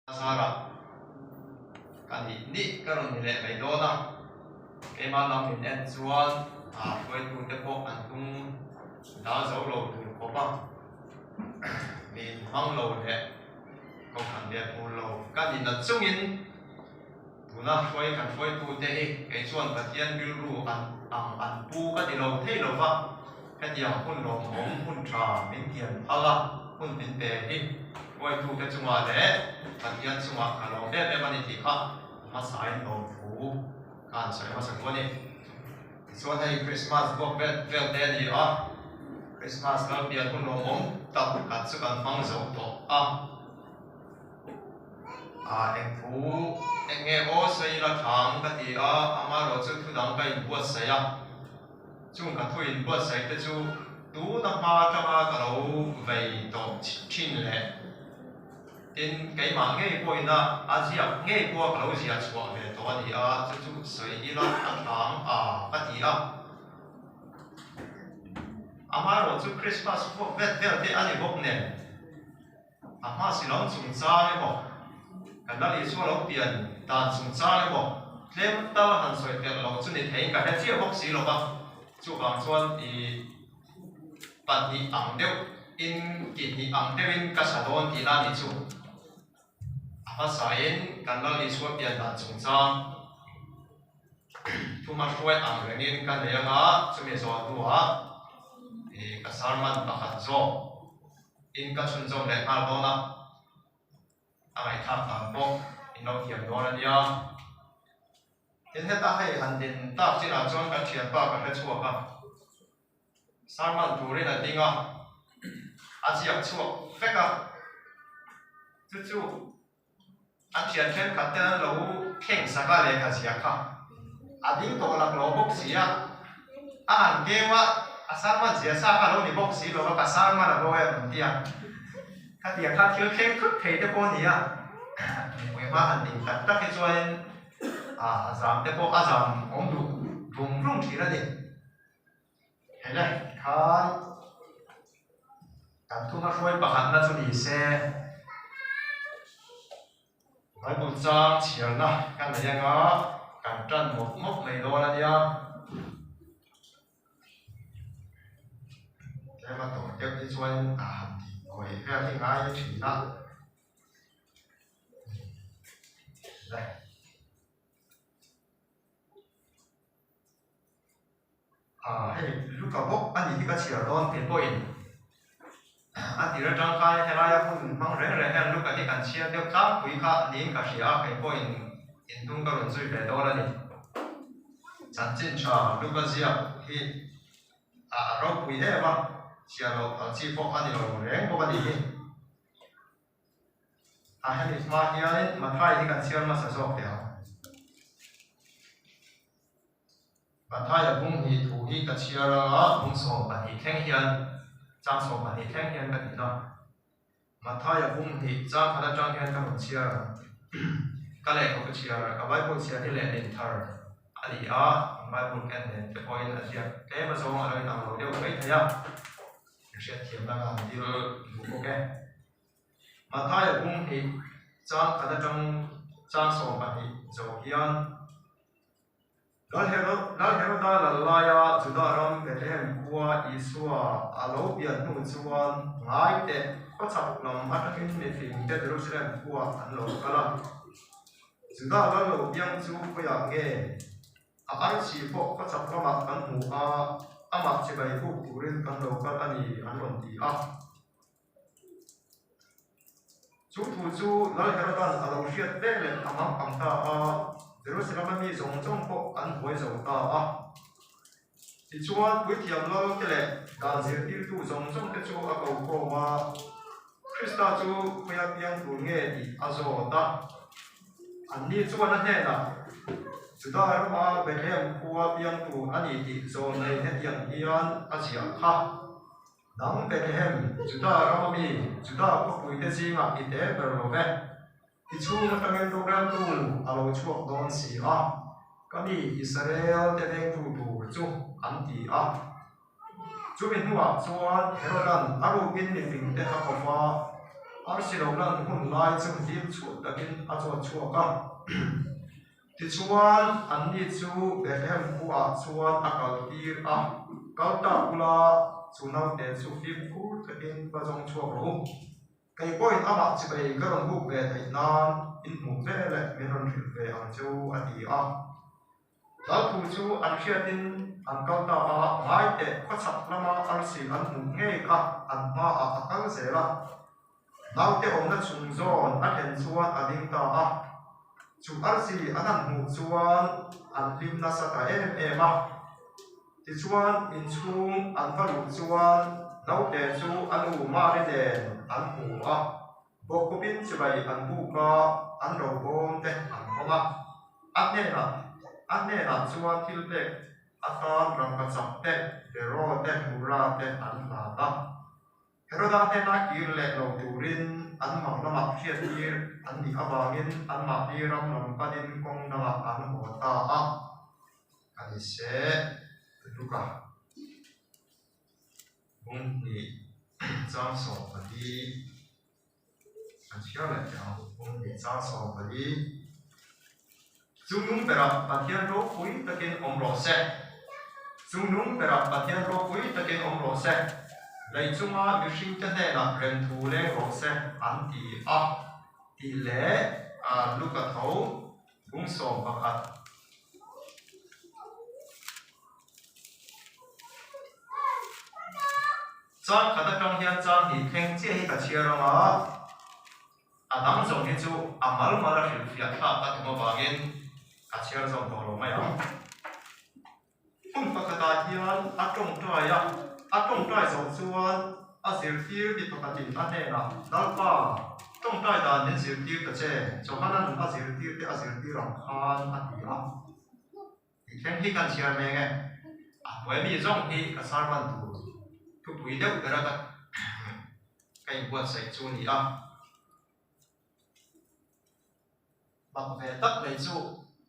Zarah ka nih nih ka rawn ni leh mai dawn a, keimah lam min en chuan hruaitute pawh an tung dal zo lo tur khawp a, min hmang lo leh kohhran leh hmu lo ka ni na chungin tuna hruai kan hruaitute hi kei chuan Pathian rilru an ang an pu ka ti lo thei lo va, hetiang hun lawmawm hun tha min tiam phal a, hun min pe hi hruaitute chungah leh Pathian chungah ka lawm em em a ni tih kha hmasain lawmthu ka han sawi hmasa tu a ni. Tichuan hei Krismas vuak vel vel te a ni a, Krismas lalpian hun lawmawm tak khat chu kan hmang zo tawh a. Ah eng thu eng nge aw sawi ila thang ka ti a, amaherawh chu thu dang ka inbuatsaih a. Chung ka thu inbuatsaih te chu tuna hma atanga ka lo vei tawh thin leh tin keimah ngei pawhin a a ziak ngei pawha ka lo ziah chhuah ve tawh a ni a, chu chu sawi ila a thang a ka ti a. Amaherawh chu Krismas vuak vet vel te a ni bawk nen. A hma si lo chungchang emaw, kan la Isua lo pian dan chungchang emaw tlem tal han sawi telh lo chu ni theiin ka hre chiah bawk si lo va, chuvang chuan i pahnih ang deuh in ki hnih ang deuh in ka sa dawn tihna a nih chu. A hmasain kan Lal Isua pian dan chungchang thuma hruai ang rengin ka nei anga chumi zawh hnuah i ka sermon pakhat zawk In ka chhunzawm leh nghal dawn a, a ngaihthlak dan pawh in lo thiam dawn a nia. Tin heta hei han din tak chinah chuan kan thianpa ka hre chhuak a, sermon turin a ding a, a ziak chhuak vek a, chu chu A thian thenkhat ten an lo thleng sak a lehkha ziah kha a ding tawh lak lo bawk si a, a han keu a, a sermon ziah sa kha a lo ni bawk si lo va, ka sermon a bo em an ti a, khatiang kha thil thleng thut thei te pawh a ni a, mipui hma han ding tak tak hi chuanin a zam te pawh a zam awm duh rum rum thin a ni. Hele khan kan thuma hruai pakhatna chu ni se Bible chang chhiarna ka nei anga kan tan mawp mawp mai dawn a nia. Tlema tawh deuh hi chuan a han tih kawi vel hi ngai thin a. Le. Ah hei Luka bawk a nih hi ka chhiar dawn kei pawhin a tir atang khan helaia hun hmang reng reng hian Luka hi kan chhiar deuh tlangpui kha niin ka hria a kei pawhin inhnung ka rawn zui ve dawn a ni. Chanchin tha Luka ziak hi a ropui em a, chhiar loh phal chi pawh a ni lo reng bawk a nih hi. A hemi hma hianin Mathai hi kan chhiar hmasa zawk teh ang. Mathaia bung hnih thu hi ka chhiar anga bung 12 thleng hian chang 12 thleng hian ka tih na. Mathaia bung hnih chang khat atang hian ka rawn chhiar ang. Ka lehkha ka chhiar ka Bible chhiar hi lehlin thar a ni a, Bible ken nen te pawhin a ziak tlem azawng a lo inang lo deuh mai thei a. Hriatthiamna ka han dil duh bawk e. Mathaia bung hnih chang khat atang chang 12 zo hian Lal Heroda lal laia Juda ram Bethlehem khua Isua a lo pian hnu chuan ngai teh khawchhak lam atangin mifingte Jerusalem khuaah an lo kal a. Juda lal lo piang chu khawiah nge? A arsi pawh khawchhak lamah kan hmu a, amah chibai buk turin kan lo kal a ni an rawn ti a. Chu thu chu Lal Herodan a lo hriat ve leh a mang ang ta a, Jerusalem-a mi zawng zawng pawh an buai zo ta a. Tichuan, puithiam lal te leh dan zirtirtu zawng zawng te chu a ko khawm a, Krista chu khawi a piang tur nge tih a zawt a. Anni chuan a hnenah, Juda rama Bethlehem khua piang tur a ni tih zawn nei hetiang hian a ziah kha. Nang Bethlehem, Juda rama mi, Juda khawpuite zingah i te ber lo ve. I chhung atangin roreltu a lo chhuak dawn si a, ka mi Israel te vengtu tur chu an ti a. Chumi hnuah chuan Herodan a rukin mifingte a ko va. Arsi lo lan hun lai chu hlim chhuah takin a chuan chhuak a. Tichuan, anni chu Bethlehem khuaah chuan a kaltir a, Kal ta ula, chu naute chu fimkhur takin va zawng chhuak rawh u. Kei pawhin amah chibai ka rawn buk ve theih nan in hmuh ve leh min rawn hrilh ve ang che u, a ti a. Lalthu chu an hriatin an kal ta a, ngai teh khawchhak lama arsi an hmuh ngei kha an hmaah a kal zel a. Naute awmna chung zawn a thlen chuan a ding ta a, chu arsi an han hmuh chuan an hlim nasa ta em em a. Tichuan inchhung an va luh chuan naute chu a nu Mari nen an hmu a, bawkkupin chibai an buk a, an robawm te an hawng a. A hnenah a hnenah chuan thil pek atan rangkachak te, beraw te, mura te an hlan a. Heroda hnena kir leh lo turin an mang lamah hriattir an nih avangin anmahni ram lam panin kawng dangah an haw ta a. A ni se, Luka bung hnih chang 14 an chhiar leh teh ang, bung hnih chang 14. Chungnung berah Pathian ropui takin awm rawh se. Chungnung berah Pathian ropui takin awm rawh se. Lei chunga mihringte hnenah remthu leng rawh se an ti a tih leh Luka tho bung 11. Chang khat atang hian chang hnih thleng chiah hi ka chhiar ang a. A dang zawng hi chu a mal mal a hrilhfiah thlak a tum avangin ka chhiar zawm tawh lo mai ang. Hmun pakhatah hian a tawngtai a, a tawngtai zawh chuan a zirtir mi pakhatin a hnenah, Lalpa, tawngtai dan min zirtir ta che, Johanan a zirtir te a zirtir ang khan a ti a. Tih thleng hi kan chhiar mek e. A hnuai mi zawng hi ka sermon tur thupui deuh bera ka ka inbuatsaih chu a ni a. Mak ve tak mai chu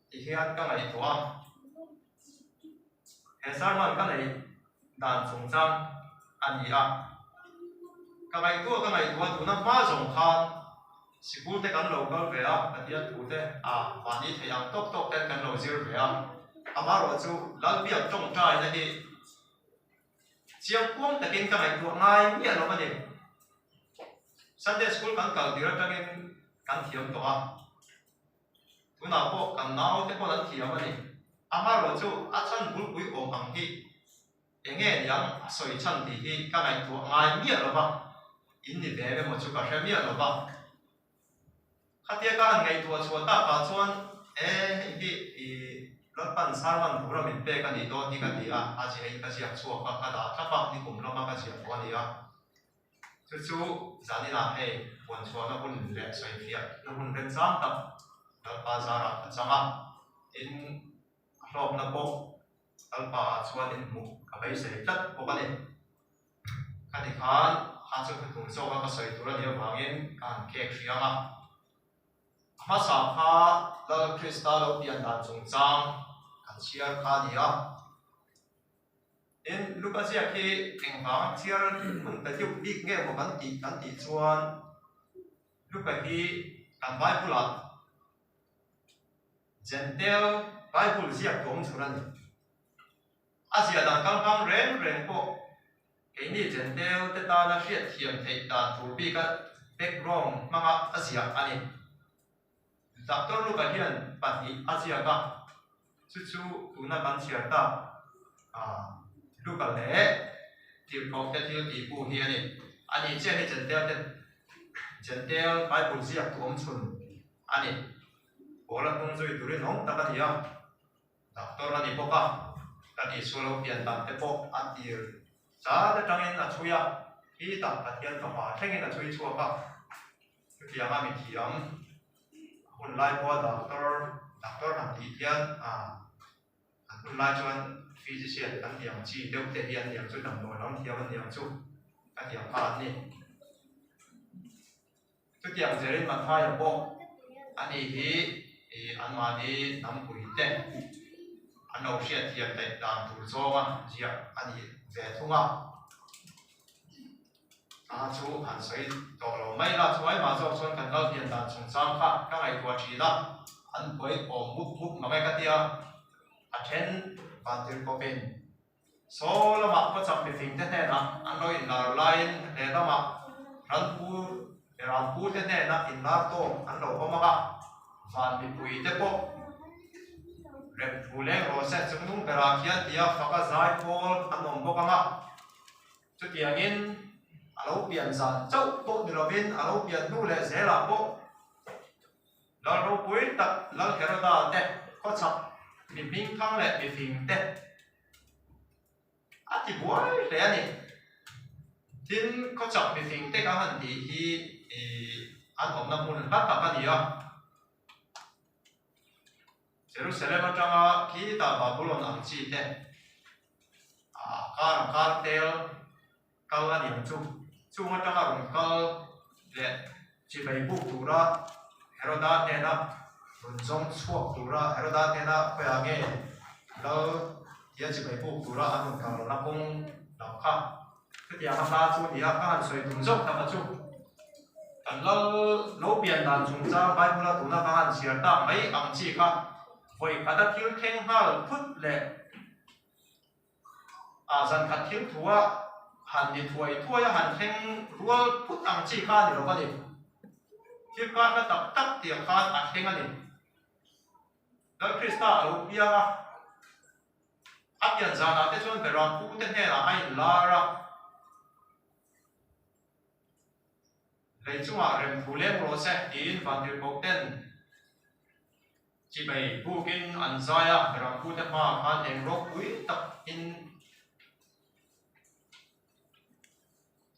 ti hian ka ngaihtuah a. He sermon ka neih dan chungchang a ni a. Ka ngaihtuah ka ngaihtuah tuna hma zawng khan sikul te kan lo kal ve a, Pathian thu te a mahni theih ang tawk tawk ten kan lo zir ve a. Amaherawh chu Lalbiak tawngtaina hi chiang kuang takin ka ngaihtuah ngai miah lo a ni. Sunday school kan kal tir atangin kan thiam tawh a. Tunah pawh kan naute pawh an thiam a ni. Amaherawh chu a chhan bulpui awm ang hi eng nge niang a sawi chhan tih hi ka ngaihtuah ngai miah lo va, in ni ve em emaw chu ka hre miah lo va. Khatia ka han ngaihtuah chhuah takah chuan e hei hi i Lalpan sermon tura min pek a nih dawn hi ka ti a, a ziah in ka ziak chhuak a, ka dah thlap a, nikum lama ka ziah tawh a ni a. Chu chu zaninah hei puan chhuahna hun leh sawifiahna hun remchang tak Lalpa zarah ka chang a, tin a hlawkna pawh Lalpa ah chuan in hmuh ka beisei tlat bawk a ni. Khati khan a chu hmu tur zawka ka sawi tur a nih avangin ka han khek hriang a. A hmasa kha Lal Krista lo pian dan chungchang kan chhiar kha a ni a. Tin, Luka ziak hi engvanga chhiar hun ta deuh bik nge maw kan tih kan tih chuan Luka hi kan Bible-ah Jentail Bible ziak tawm chhun a ni. A ziah dan kal hmang reng reng pawh keini Jentail te tana hriatthiam theih dan tur bika background hmanga a ziah a ni. Doctor Luka hian pahnih a ziak a, chu chu tuna kan chhiar tak Luka leh Tirhkohte thil tih bu hi a ni. Ani chiah hi Jentail te Jentail Bible ziak tu awm chhun a ni. Paula hnung zui turin awm tak a ni a, Doctor a ni bawk a, kan Isua lo pian dan te pawh a tir zat atangin a chhui a, hi tak Pathian fapa thlengin a chhui chhuak a. Chutianga mi thiam a hun lai pawha doctor doctor han tih hian ah an hun lai chuan physician kan tih ang chi deuh te hi an ni ang chu damdawi lam thiam an ni ang chu ka tih ang kha an ni. Chutiang zerin Mathaia pawh ani hi ih anmahni hnampui te an lo hriatthiam theih dan tur zawnga ziah a ni ve thung a. A chu han sawi tawh lo mai la, chuai mah zawk chuan kan lal pian dan chungchang kha ka ngaihtuah thin a, an buai awm mup mup mang e ka tia, a then vantir kawpin saw lamah khawchak mifing te hnenah an lo inlar laiin lehlamah ranpu rampu te hnena inlar tawk an lo awm ang a, van mipui te pawh rem thu leng rawh se chungnung berah khian tia faka zai pawl an awm bawk ang a. Chutiangin a lo pian zan chauh pawh ni lovin a lo pian hnu leh zelah pawh Lal ropui tak Lal Heroda te khawchhak mi hmingthang leh mi fing te a ti buai hle a ni. Tin, khawchhak mi fing te kan han tih hi an awmna hmun hla tak a ni a. Jerusalem atanga khitah Babulon ang chi te ah kar a kar tel kal a ni ang chu. Chung atanga rawn kal leh chibai buk tura Heroda hnena rawn zawng chhuak tura Heroda hnena khawiah nge lal tia chibai buk tura an rawn kal lohna kawng lam kha Chutiang a hla chu a ni a, ka han sawi tum zawk tak a chu. Kan lal lo pian dan chungchang Bible-a tuna ka han chhiar tak mai ang chi kha vawi khata thil thleng nghal phut leh a zan khat thil thua han ni thuai thuai a han thleng rual phut ang chi kha a ni lo va ni. Thil kar hla tak tak tiang khan a thleng a ni. Lal Krista a lo piang a. A pian zanah te chuan Beram pu te hnenah a inlar a, Lei chungah rem thu leng rawh se tiin vantirhkoh ten chibei bukin an zai a, Beram pu te hmaah khan eng ropui takin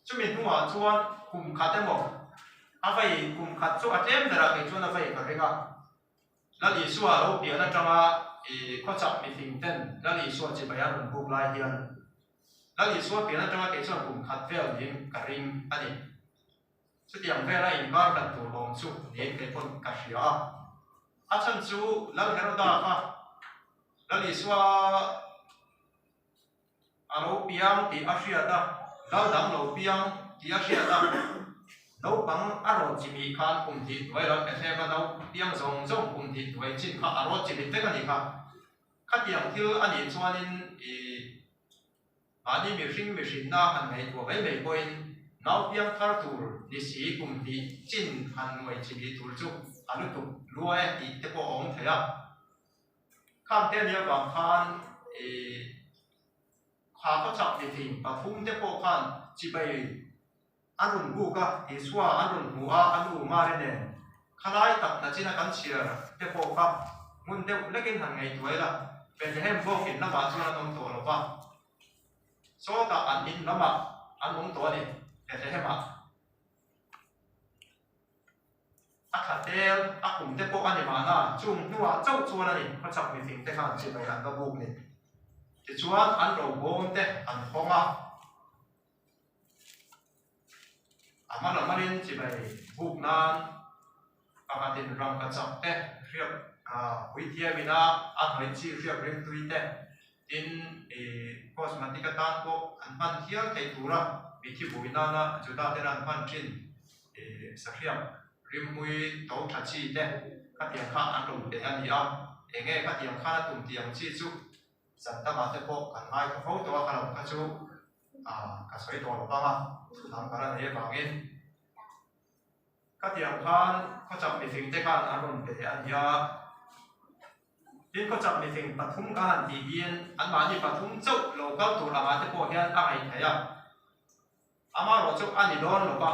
Chumi hnuah chuan kum khat emaw a vei kum khat chu a tlem berah kei chuan a vei ka ring a. Lal Isua lo pian atanga i khawchak mifing ten Lal Isua chibai a rawn buk lai hian Lal Isua pian atanga kei chuan kum khat vel niin ka ring a ni. Chutiang vela inkar hlat tur awm chu niin kei pawn ka hria a. A chhan chu Lal Heroda kha Lal Isua A lo piang tih a hriat a, lal dang lo piang tih a hriat a, naupang a rawn chimih khan kum hnih hnuai lam Bethlehem-a nau piang zawng zawng kum hnih hnuai chin kha a rawn chimit vek a nih kha. Khatiang thil a nih chuanin i mahni mihring mihrinna han ngaihtuah mai mai pawhin nau piang thar tur ni si kum hnih chin han nuai chimih tur chu a lutuk lua e tih te pawh a awm thei a. Khangte a nih avang khan ih kha khawchak mifing pathum te pawh khan chibai an rawn buk a, Isua an rawn hmu a, a nu Mari nen khalai tak nachina kan chhiar te pawh kha hmun deuh lekin han ngaihtuah ila, Bethlehem bawkin lamah chuan an awm tawh lo va, sawtah an in lamah an awm tawh a ni, Bethlehem-ah. A tha tel, a kum te pawh a ni mahna, chung hnuah chauh chuan a ni, khawchhak mifing te khan chibai an va buk ni. Tichuan an ro bawm te an hawng a, a hma lamalin chibai buk nan pakhatin rangkachak te hriak puithiamin a a hnawih chi hriak rimtui te tin cosmetic atan pawh an hman hial theih tura mithi bui nana Juda ten an hman thin. Sahriak rimhmui to tha chi te khatiang kha an rawn pe a ni a, enge khatiang khan a tum tih ang chi chu zan dangah te pawh kan ngaithla fo tawh a, ka lo kha chu ka sawi tawh lo vang a, thudang ka la nei avangin khatiang khan khawchak mifing te khan an rawn pe a ni a. Tin, khawchak mifing pathum ka han tih hian anmahni pathum chauh lo kal tur angah te pawh hian a ngaih theih a. Amaherawh chu a ni dawn lo va,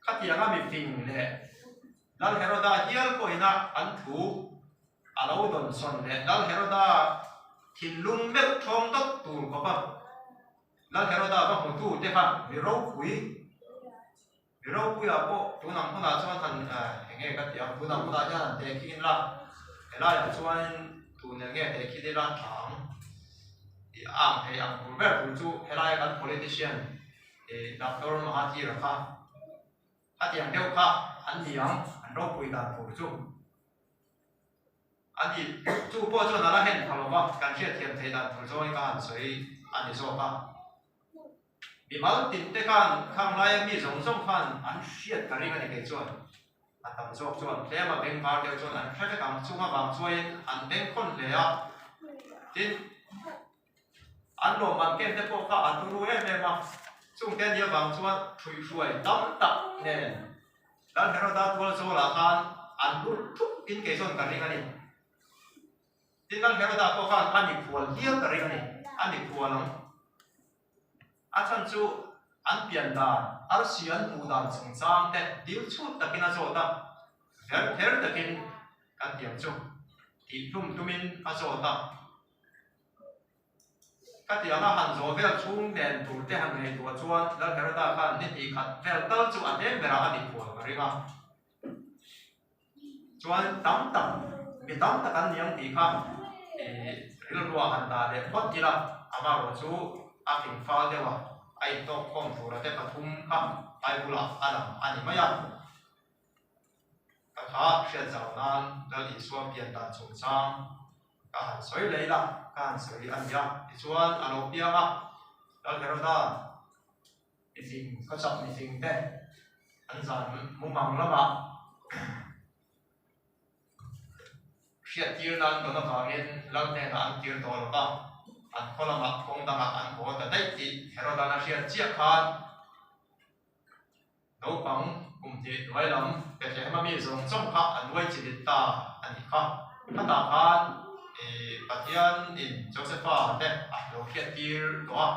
khatianga mifing leh Lal Heroda hial pawhina an thu a lo dawnsawn leh Lal Heroda thinlung meuh thawng dawt tur khawpa Lal Heroda va hmutu te kha mi ropui, mi ropuiah pawh tun ang hunah chuan han eng nge ka ti ang, tun ang hunah hian han tehkhin ila, helaiah chuanin tun eng nge tehkhin ila tha ang. Tih a ang thei ang tur ber tur chu helaia kan politician ih Doctor Mahathir-a kha a tiang deuh kha an ni ang, an ropui dan tur chu a ni. Chu pawh chuan a la hen pha lo va, kan hriatthiam theih dan tur zawngin ka han sawi a ni zawk a. Mimal tin te khan khang laia mi zawng zawng khan an hriat ka ring a ni kei chuan. A tam zawk chuan tlema beng var deuh chuan an hre vek ang chung avang chuain an beng khawn hle a. Tin, an lawmman ken te pawh kha a turu em em a, chungte a nih avang chuan ṭhuihhruai tam tak nen Lal Heroda tual zawlah khan an lut thup in kei chuan ka ring a ni. Tin, Lal Heroda pawh khan a mikhual hial ka ring a ni, a mikhual ang. A chhan chu an pian dan, arsi an hmuh dan chungchang te dil chhut takin a zawt a, ver ther takin kan tiang chu tihhlum tumin a zawt a. Ka tianga han zawh vel chhung nen tur te han ngaihtuah chuan Lal Heroda khan ni hnih khat vel tal chu a tlem berah a mikhual ka ring a. Chuan tam tak, mi tam tak an ni ang tih kha rilrua han dah leh phawt ila, amaherawh chu a fing fal deuh a, a intawk khawm tura te pathum kha Bible ah a lang a ni mai a. Ka kha hriat zau nan Lal Isua pian dan chungchang ka han sawi leh ila, ka han sawi a ni a. Tichuan a lo piang a, Lal Heroda Mifing ka chak mifing te an zan mumang lamah hriattir nan dawn avangin lal hnenah an kir tawh lo va, an khaw lamah kawng dangah an haw ta daih tih Herodan a hriat chiah khan naupang kum hnih hnuai lam Bethlehem a mi zawng zawng kha an uai chilit ta a nih kha. Khatah khan Pathianin Josepha te a lo hriattir tawh a.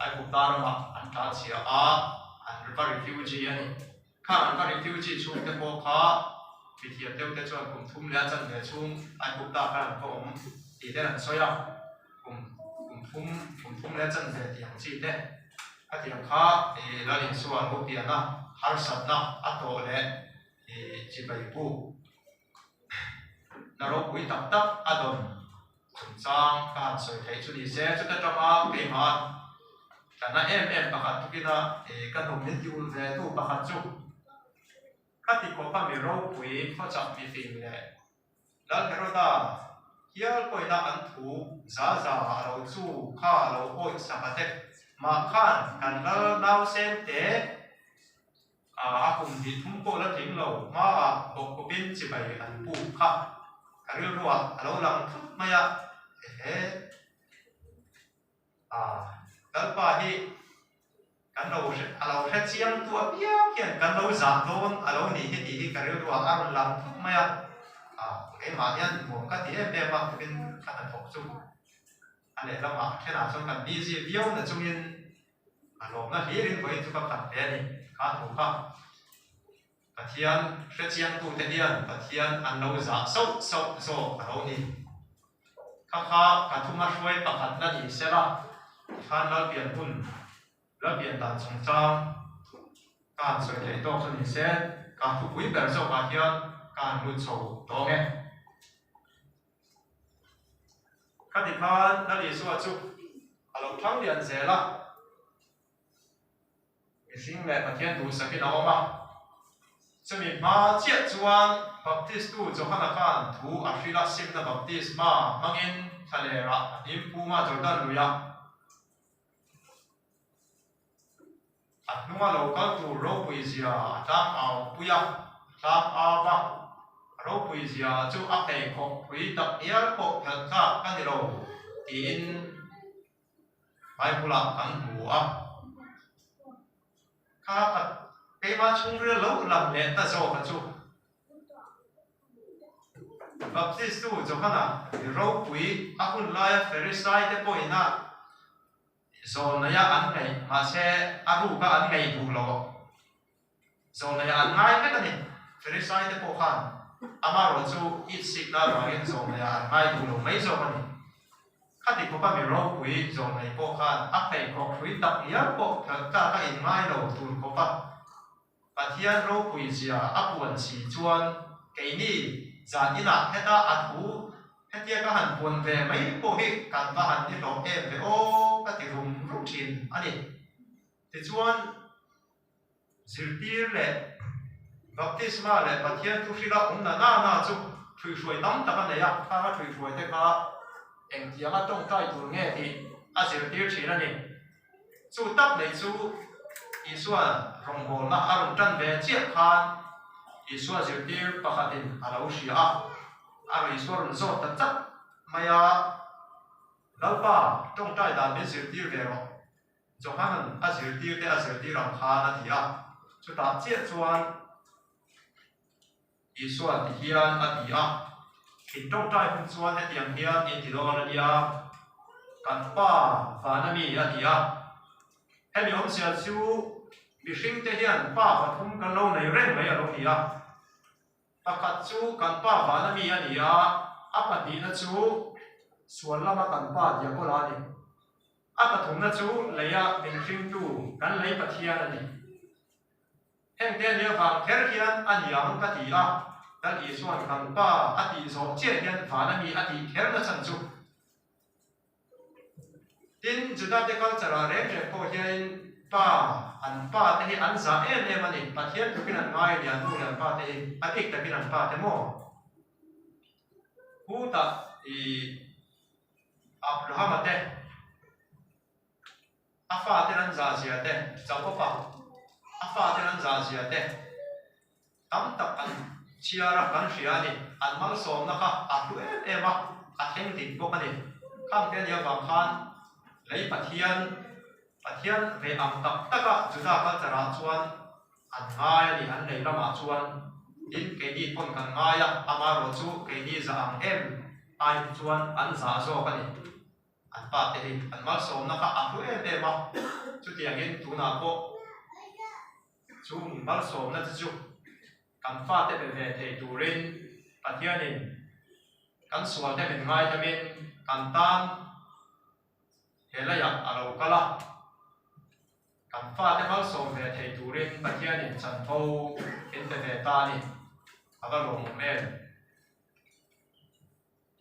Aigupta ramah an tlan chhia a, an va refugee a ni. Khang an va refugee chhungte pawh kha mithiam deuhte chuan kum thum leh a chanve chhung Aigupta khan an va awm tih ten an sawi a, kum kum thum kum thum leh a chanve tih ang chi te. Khatiang kha Lal Isua lo pian a, harsatna a tawh leh chibai buk na ropui tak tak a dawn chungchang ka han sawi theih chu ni se, chuta tanga keimah ka na em em pakhat tukina ka hnuk min ti ulh ve tu pakhat chu ka ti khawp a mi ropui khawchak mi fing leh Lal Heroda hial pawina an thu za za a lo chu kha a lo awih sak a te mah khan kan lal nausen te A kum hnih thum pawh la tling lo hmaah bawkkawpin chibai an puk kha ka rilruah a lo lang thut mai a, ehe a Lalpa hi kan lo a lo hre chiang tu apiang hian kan lo zah dawn a lo nih hi tih hi ka rilruah a rawn lang thut mai a, a keimah hian nuam ka ti em em a tukin ka hnathawk chu a lehlamah thenah chuan kan busy viau na chungin A lawmna hlirin vawiin chu ka khat hle a ni. Kha thu kha Pathian hrechiangtute hian Pathian an lo zah sauh sauh zawk a lo ni. Kha kha ka thuma hruai pakhatna ni sela tikhan Lalpian hun, Lalpian dan chungchang ka han sawi theih tawk chu ni se, ka thupui ber zawkah hian ka han lut chho tawng e. Khati khan Lal Isua chu a lo thlang lian zel a, mihring leh Pathian duhsakin a awm a. Chumi hma chiah chuan Baptistu Johana khan thu a hrilh a, simna baptisma hmangin thlalerah a hnim pum a, Jordan luiah a hnunga lo kal tur ropui zia a tlang au pui a, a tlang au a, a ropui zia chu a pheikhawk pui tak ngial pawh phelh tlak a ni lo tiin Bible ah kan hmu a. Kha a keimah chhungril lo lang leh ta zawk a chu. Baptistu Johana ropui a hun laia Pharisai te pawhin a Zawlnaia an ngaih, mahse a ruka an ngaih duh lo. Zawlnaia an ngai vek a ni. Pharisaite pawh khan amaherawh chu itsikna avangin zawlnaia an ngai duh lo mai zawk a ni. Khati khawpa mi ropui zawlnai pawh khan a pheikhawk hrui tak ngial pawh phelh tlak a inngai lo tur khawpa Pathian ropui zia a puan si chuan keini zan inah heta a thu hetia ka han puan ve mai pawh hi kan va han ni hlawh em ve aw ka ti rum rum thin a ni. Tichuan zirtir leh baptisma leh Pathian thu hrila awm na na na chu ṭhuihhruai tam tak a nei a, khang a ṭhuihhruai te kha engtianga tawngtai tur nge tih a zirtir thin a ni. Chu tak mai chu Isua rawngbawlna a rawn tan ve chiah khan Isua zirtir pakhatin a lo hria a, a rawn Isua rawn zawt ta chat mai a, Lalpa, tawngtai dan min zirtir ve rawh. Johanan a zirtirte a zirtir ang khan a ti a, chutah chiah chuan Isua ti hian a ti a, In tawngtai hun chuan hetiang hian in ti dawn a nia, kan Pa vana mi a ti a. Hemi awmzia chu mihringte hian Pa pathum kan lo nei reng mai a lo ni a. Pakhat chu kan Pa vana mi a ni a, a pahnihna chu sual lama kan Pa Diabola a ni. A pathumna chu leia min hringtu kan lei Pathian a ni. Heng te nia vang kher hian a niang ka ti a, Lal Isua'n kan Pa a tih zawh chiah hian van a mi a tih kher na chhan chu. Tin, Juda te culture ah reng reng pawh hianin pa, an pa te hi an zah em em a ni. Pathian tlukin an ngai a ni, an nu leh an pa te hi, a bik takin an pa te maw? Hutah i Abrahama te. A faten an zah zia te, Jakob-a a faten an zah zia te tam tak kan chhiar a, kan hria a ni. An malsawmna kha a hlu em em a, a thleng dik bawk a ni. Khang te ania vang khan lei Pathian, Pathian ve ang tak taka Juda culture-ah chuan an ngai a ni, an lei ramah chuan. Tin, keini pawn kan ngai a, amaherawhchu keini zah ang em ai chuan an zah zawk a ni. An pa te hi an malsawmna kha a hlu em em a, chutiangin tunah pawh chung malsawmna te chu kan fate pe ve thei turin Pathianin kan sualte min ngaidawmin kan tan he leiah a lo kal a, kan fate malsawm ve thei turin Pathianin chanvo min pe ve ta a ni, a va lawmawm em.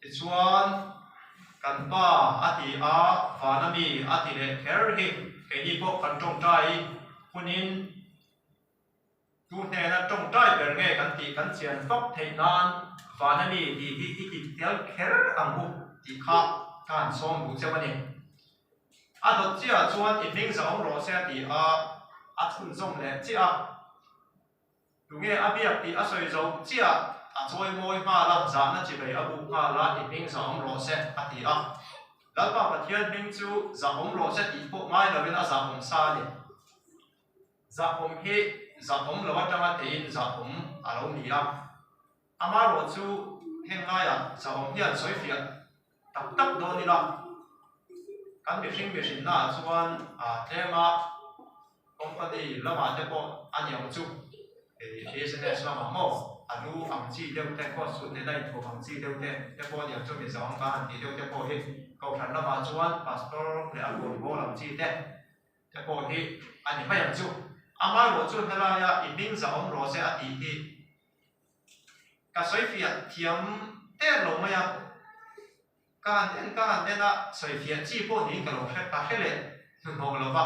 Tichuan, kan pa a ti a, vana mi a ti leh kher hi keini pawh kan tawngtai hunin tu hnena tawngtai ber nge kan tih kan chian fak theih nan vana mi tih hi i ti tel kher ang u tih kha ka han sawm duh cheu a ni. A dawt chiah chuan i hming zahawm rawh se a ti a, a chhunzawm leh chiah a. Tunge a biak tih a sawi zo chiah, a chawi mawi nghal a, zahna chivei a buk nghal a, i hming zahawm rawh se, a ti a. Lalpa Pathian hming chu zahawm rawh se tih pawh ngai lovin a zahawm sa a ni. Zahawm hi zahawm lo atanga teiin zahawm a lo ni a. Amaherawh chu heng laiah zahawm hian sawifiah tak tak dawn ila, kan mihring mihrinnaah chuan tlema company lamah te pawh a ni ang chu, business lamah maw a lu ang chi deuh te, coat suit nena inthuam ang chi deuh te te pawh a ni ang chu, mizo ang ka han tih deuh te pawh hi kohhran lamah chuan pastor leh a khawnbawl ang chi te te pawh hi a ni mai ang chu. Amaherawh chu helaia i hming zahawm rawh se a tih hi Ka sawifiah thiam der lo mai a, ka han en ka han en a, sawifiah chi pawh niin ka lo hre ka hre leh hnuhnawh lo va.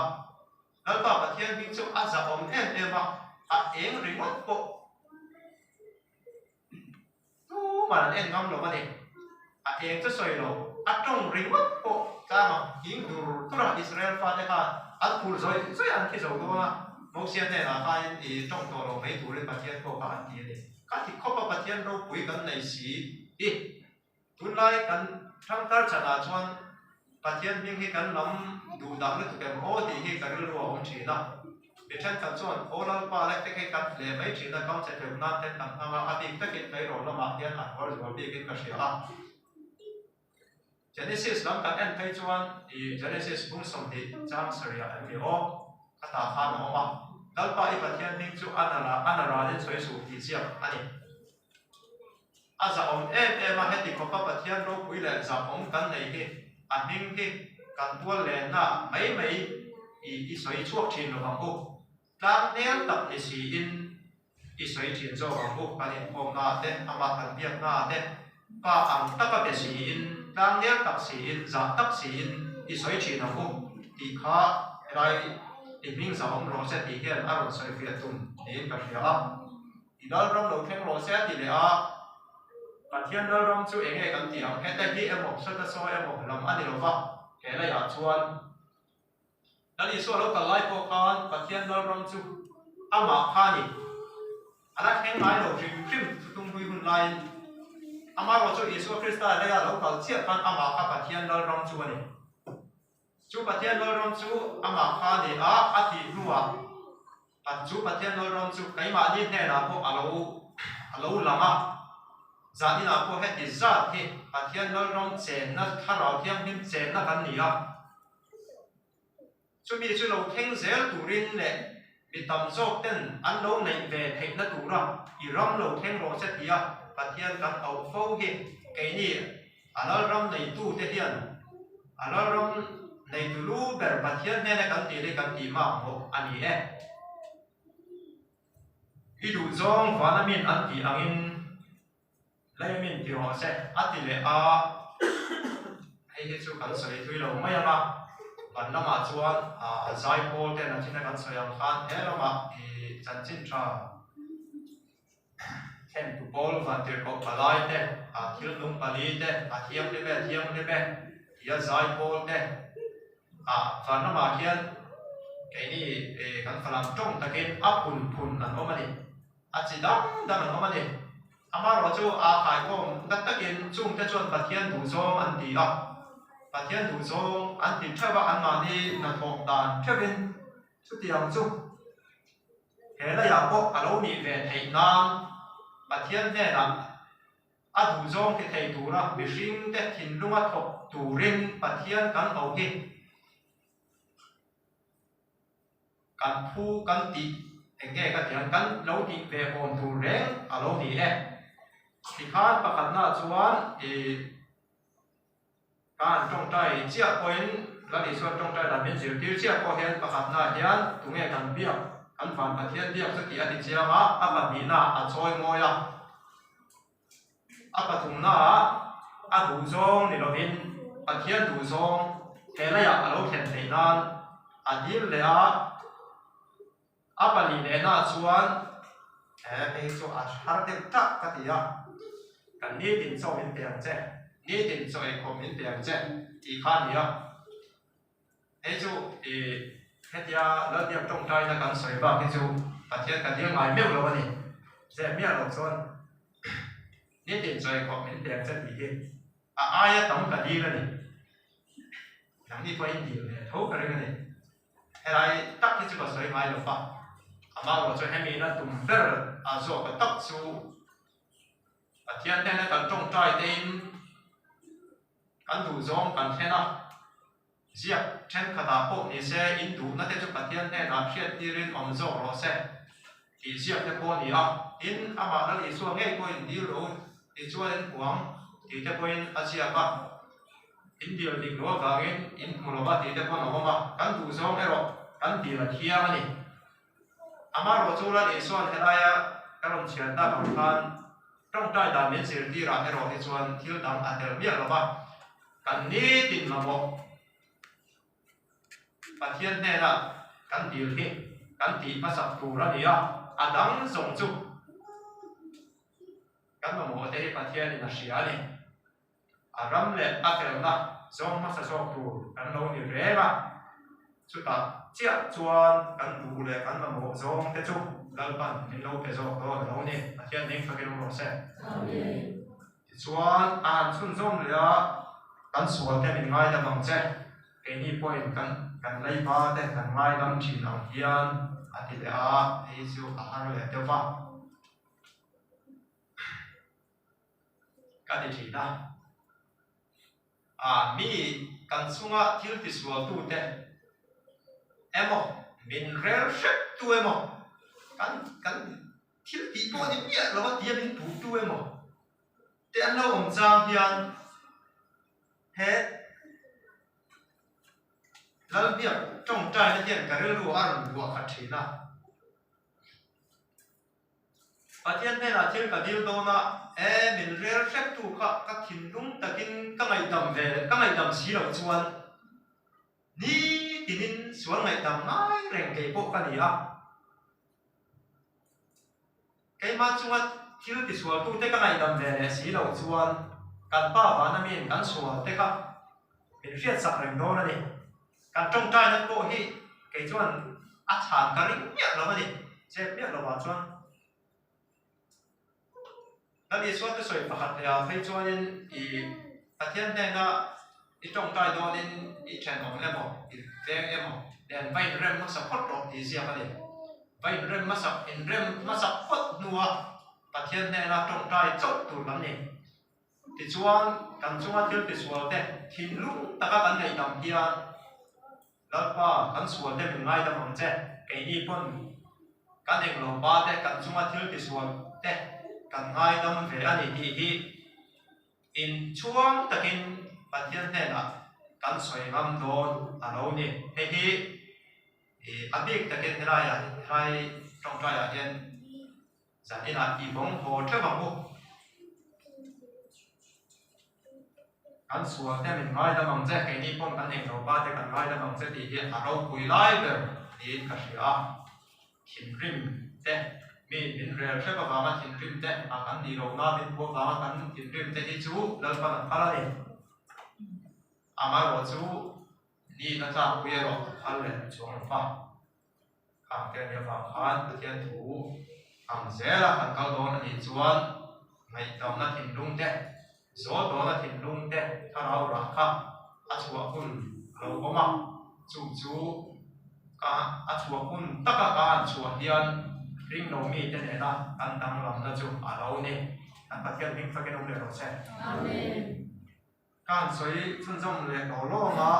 Lalpa Pathian hming chu a zahawm em em a, a eng ringawt pawh tumah an en ngam lo a ni. A eng chu sawi lo, a tawng ringawt pawh tlangah hing dur dur a, Israel fate khan an phur zawih zawih a, an thi zo dawn a, Mosia hnenah khanin i tawng tawh lo mai turin Pathian pawh kha an ti a ni. Ka ti khawp a, Pathian ropui kan nei si i, tunlai kan thangthar chhanah chuan Pathian hming hi kan lam duh dah lutuk em aw tih hi ka rilru a awm thin a. Mi thenkhat chuan aw Lalpa lek te khi kan hle mai thin a, kam che hleuh nan ten kan hmang a, a bik takin tleirawl lamah hian an huar zual bikin ka hria a. Genesis lam kan en phei chuan i Genesis bung 20 chang sarih em ni aw ka tah khan a awm a, Lalpa i Pathian hming chu a na ralin sawi suh tih ziak a ni. A zahawm em em a, heti khawpa Pathian ropui leh zahawm kan nei hi a hming hi kan tual lenna mai mai i i sawi chhuak thin lo ang u. Tlang nel tak ni siin i sawi thin zawk ang u, kan inkhawmna ah te, amah kan biakna ah te, pa ang taka be siin, tlang nel tak siin, zah tak siin i sawi thin ang u tih kha helai i hming zahawm rawh se tih hian a rawn sawi fiah tum niin ka hria a. I Lalram lo thleng rawh se a ti leh a, Pathian Lalram chu eng nge kan tih ang? Heta hi emaw, sawta sawi emaw lam a ni lo va, he leiah chuan. Lal Isua lo kal lai pawh khan Pathian Lalram chu amah kha a ni. A la thleng ngai lo hrim hrim thutlung hlui hun laiin amaherawh chu Isua Krista leia lo kal chiah khan amah kha Pathian Lalram chu a ni. Chu Pathian Lalram chu amah kha a ni a, a tih hnuah chu Pathian Lalram chu keimahni hnenah pawh a lo a lo lang a. Zan inah pawh heti zat hi Pathian Lalram chenna Thlarau Thianghlim chenna kan ni a. Chumi chu lo thleng zel turin leh mi tam zawk ten an lo neih ve theihna tura i ram lo thleng rawh se tia Pathian kan auh fo hi keini a lalram neitute hian a lalram neitu lu ber Pathian hnena kan tih hi kan tih mak mawh a ni e. I duhzawng vana min an tih angin Lei min ti rawh se a ti leh a, hei hi chu kan sawi thui lo mai ang a, ban lamah chuan a zai pawl ten a thina kan sawi ang khan he lamah i chanchin tha thlentu pawl vantirhkoh palai te, a thil nung pali te, a thianghlim e thianghlim e tia zai pawl te a van lamah khian keini kan falam tawng takin a phun phun an awm a ni. A chi dang dang an awm a ni. Amaherawh chu a khaikhawm ngat takin chungte chuan Pathian duhzawng an ti a. Pathian duhzawng an ti theuh a, anmahni hnathawh dan theuhin chutiang chu he leiah pawh a lo nih ve theih nan Pathian hnenah a duhzawng ti thei tura mihringte thinlunga thawk turin Pathian kan auh hi. Kan phu kan tih eng nge ka tiang kan lo tih ve awm tur reng a lo ni e. Tikhan pakhatna chuan ih ka han tawngtai chiah pawhin Lal Isuan tawngtai dan min zirtir chiah pawh hian pakhatna hian tunge kan biak kan van Pathian biak chu tih a ti chiang a, a pahnihna a chawi mawi a. A pathumnaah a duhzawng ni lovin Pathian duhzawng he leiah a lo thlen theih nan a dil leh a, a pali lehnaah chuan he hei chu a har deuh tak ka ti a, kan nitin chaw min pe ang che, nitin chaw eikhawm min pe ang che tih kha a ni a. Hei chu i hetia Lalbiak tawngtaina kan sawi bak hi chu Pathian ka dil ngai meuh lo a ni. Zeh miah loh chuan nitin chawi khawp min pek che tih hi a aia tam ka dil a ni. Nangni pawhin dil ve tho ka ring a ni. Helai tak hi chu ka sawi ngai lo va, amaherawh chu hemi ina tum ber a zawk tak chu Pathian hnena kan tawngtai tein Kan duhzawng kan thlen a, ziak thenkhatah pawh ni se in duhna te chu Pathian hnenah hriattirin awm zawk rawh se tih ziak te pawh a ni a. Tin, amah Lal Isua ngei pawhin dil ro tichuan in huang tih te pawhin a ziak a, in dil dik lo avangin in hmu lo va tih te pawn a awm a, kan duhzawng erawh kan dil a thiang a ni. Amaherawh chu Lal Isua'n helaia ka rawn chhiar tak ang khan tawngtai dan min zirtirah erawh hi chuan thil dang a tel miah lo va, kan nitin mamawh Pathian hnena kan dil hi kan tih hmasak tur a ni a, a dang zawng chu kan mamawh te hi Pathianin a hria a ni. A ram leh a felna zawng hmasa zawk tur kan lo ni reng a, chutah chiah chuan kan duh leh kan mamawh zawng te chu Lalpan min lo pe zawk dawn a lo ni. Pathian hming fakin awm rawh se. Tichuan a han chhunzawm leh a, kan sual te min ngaidam ang che, keini pawhin kan kan leiba te kan ngaidam thin ang hian a ti leh a, hei chu a har leh deuh va. Ka ti thin a. A mi kan chunga thil tisualtute emaw, min rel hreptu emaw, kan kan thil tih pawh ni miah lo a tia min puhtu emaw te an lo awm chang hian he Lalbiak tawngtaina hian ka rilru a rawn buah khat thin a. Pathian hnenah thil ka dil dawn a, e min rel hreptu kha ka thinlung takin ka ngaihdam ve ka ngaihdam si loh chuan nitinin sual ngaihdam ngai reng kei pawh ka ni a. Keimah chunga thil tisualtute ka ngaihdam ve leh si loh chuan kan Pa vana miin kan sual te kha min hriatsak reng dawn a ni. Kan tawngtaina pawh hi. Kei chuan a chhan ka ring miah lo a ni, chep miah lovah chuan. Lal Isua thusawi pakhat leh ah phei chuanin i Pathian hnena i tawngtai dawnin i thenawm emaw, i veng emaw nen va inrem hmasa phawt rawh tih ziak a ni. Va inrem hmasak, inrem hmasak phawt hnua Pathian hnena tawngtai chauh tur kan ni. Tichuan, kan chunga thil tisual te thinlung taka kan ngaihdam hian Lalpa, kan sual te min ngaidam ang che, keini pawn kan englo pa te kan chunga thil tisual te kan ngaidam ve a ni tih hi inchhuang takin Pathian hnenah kan sawi ngam dawn a lo ni. Hei hi a bik takin helaiah helai tawngtaiah hian Zan inah i vawng haw theuh ang u. Kan sual te min ngaidam ang che, keini pawn kan englo pa te kan ngaidam ang che tih hi a ropui lai ber niin ka hria a. Thinrim te, mi min rel hrep avanga thinrim te, a kan nih lohna min hmuh avanga kan thinrim te hi chu Lalpan a phal a ni. Amaherawhchu chu ni na tlakpui erawh a phal leh chuang lo va. Khang te ania vang khan Pathian thu ang zela kan kal dawn a nih chuan ngaihdamna thinlung te, zawl dawna thinlung te thlarau rah kha a chhuah hun a lo awm a, chu chu ka a chhuah hun taka ka han chhuah hian ringlo mite nena kan danglamna chu a lo ni. Kan Pathian hming fakin awm leh rawh se. Amen. Ka han sawi chhunzawm leh tawh lawng a.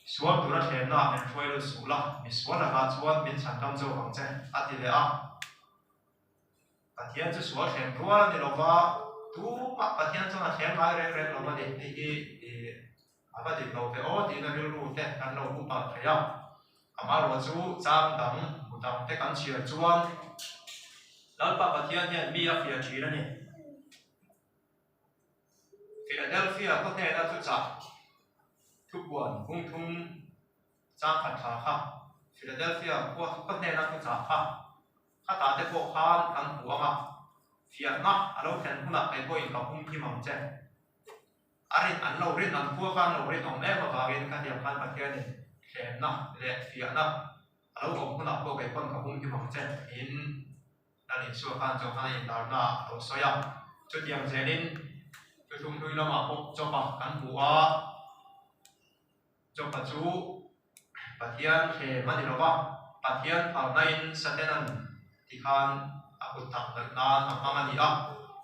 Sual tura thlenna min hruai lut suh la, mi sual lakah chuan min chhan tam zawk ang che, a ti leh a. Pathian chu sual thlem rual a ni lo va, tumah Pathian chuan a thlem ngai reng reng lo a ni. Hei hi a va dik lo ve aw tiin a rilru te kan lo pu palh thei a. Amaherawh chu chang dang, bu dang te kan chhiar chuan Lalpa Pathian hian mi a fiah thin a ni. Philadelphia khaw hnena thuchah thupuan hungthum chang khat thla kha Philadelphia khua khaw hnena thuchah kha khatah te pawh khan kan hmu ang a, fiahna a lo thlen hunah kei pawhin ka hum him ang che. A rin an lo rin an khua kha an lo rinawm em avangin khatiang khan Pathianin thlemna leh fiahna a lo awm hunah pawh kei pawn ka hum him ang che tiin Lal Isua khan Johana inlarna a lo sawi a, chutiang zelin thuthlung hlui lamah pawh Joba kan hmu a, Joba chu Pathian thlem a ni lo va, Pathian phalnain Satanan tikhan a kut tak hnawih nan a hmang a ni a,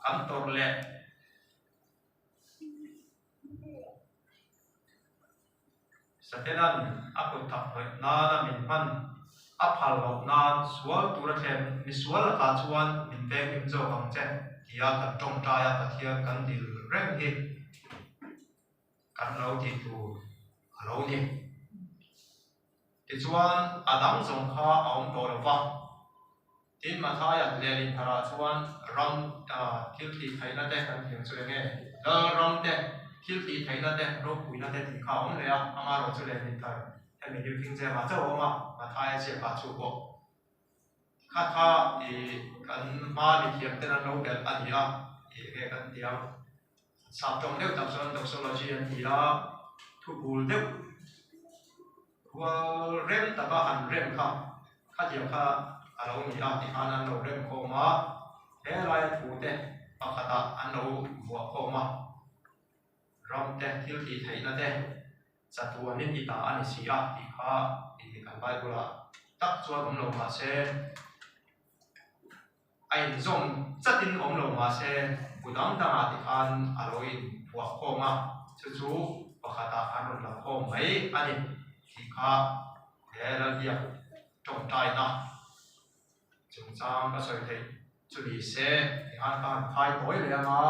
kan tawrh leh. Satanan a kut tak hnawih nana min hman a phal loh nan sual tura thlen misual lakah chuan min venghim zawk ang che tia kan tawngtai a Pathian kan dil reng hi kan lo tih tur a lo ni. Tichuan a dang zawng kha a awm tawh lo va. Tin, Mathaia lehlin tharah chuan ram thil tih theihna te kan thiam chu enge? Lal ram te, thil tih theihna te, ropuina te tih kha a awm leh a, amaherawh chu lehlin thar hemi New King James ah chauh a awm a, Mathaia ziakah chu pawh kha kha ih kan hma mithiam ten an lo belh a ni a, ih enge kan ti ang? Sap tawng deuh tak chuan doxology an ti a, thu bul deuh rual rem taka han rem kha khatiang kha a lo ni a tikhan an lo rem khawm a, he laia thu te pakhatah an lo vuah khawm a, ram te thil tih theihna te chatuanin i ta a ni si a tih kha kan Bible ah tak chuan awm lo mahse. A inzawm chatin awm lo mahse bu dang dangah ti khan a lo inphuah khawm a, chu chu pakhatah an rawn la khawm mai a ni tih kha he Lalbiak tawngtaina chungchang ka sawi theih chu ni se ti khan ka han khai tawi leh ang a,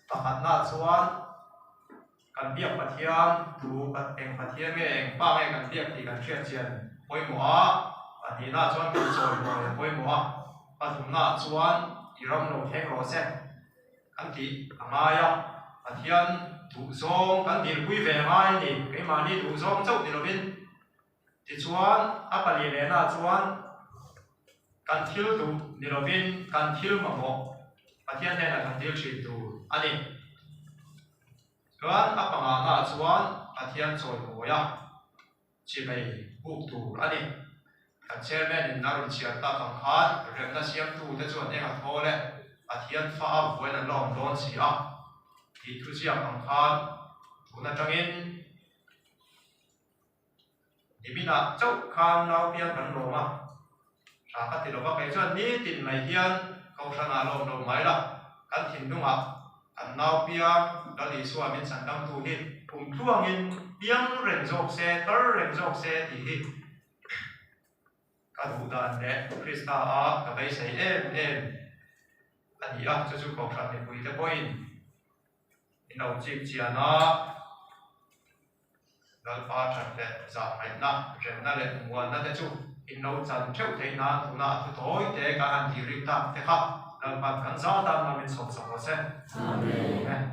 pakhatnaah chuan kan biak Pathian tu eng Pathian nge eng pa nge kan biak tih kan hriat chian pawimawh a, pahnihnaah chuan kan chawi mawi a pawimawh a, pathumnaah chuan i ram lo thleng rawh se kan tih a ngai a, Pathian duhzawng kan dilpui ve a ngai a ni, keimahni duhzawng chauh ni lovin. Tichuan a pali lehnaah chuan kan thil duh ni lovin kan thil mamawh Pathian hnenah kan dil thin tur a ni. Chuan a pangahnaah chuan Pathian chawimawi a. Chibai buk tur a ni. Kan Chairman in a rawn chhiar tak ang khan remna siamtute chuan eng a thawl e, Pathian fa a vuain an la awm dawn si a tih thuziak ang khan tun atangin Niminah chauh khan nau piang kan lawm a, tha ka ti lo va, kei chuan nitin mai hian Kohhranah lawm lo mai la, kan thinlungah kan nau piang Lal Isua min chhandamtu hi kum tluangin piang reng zawk se, tar reng zawk se tih hi ka duh dan leh Krista a ka beisei em em a ni a, chu chu Kohhran mipuite pawhin in lo chip chian a. Lalpa that leh zahngaihna, remna leh muanna te chu in lo chan theuh theih nan tuna a thu tawi te kan han tih rik tak te kha Lalpan kan zau tan hma min sawm sak rawh se. Amen.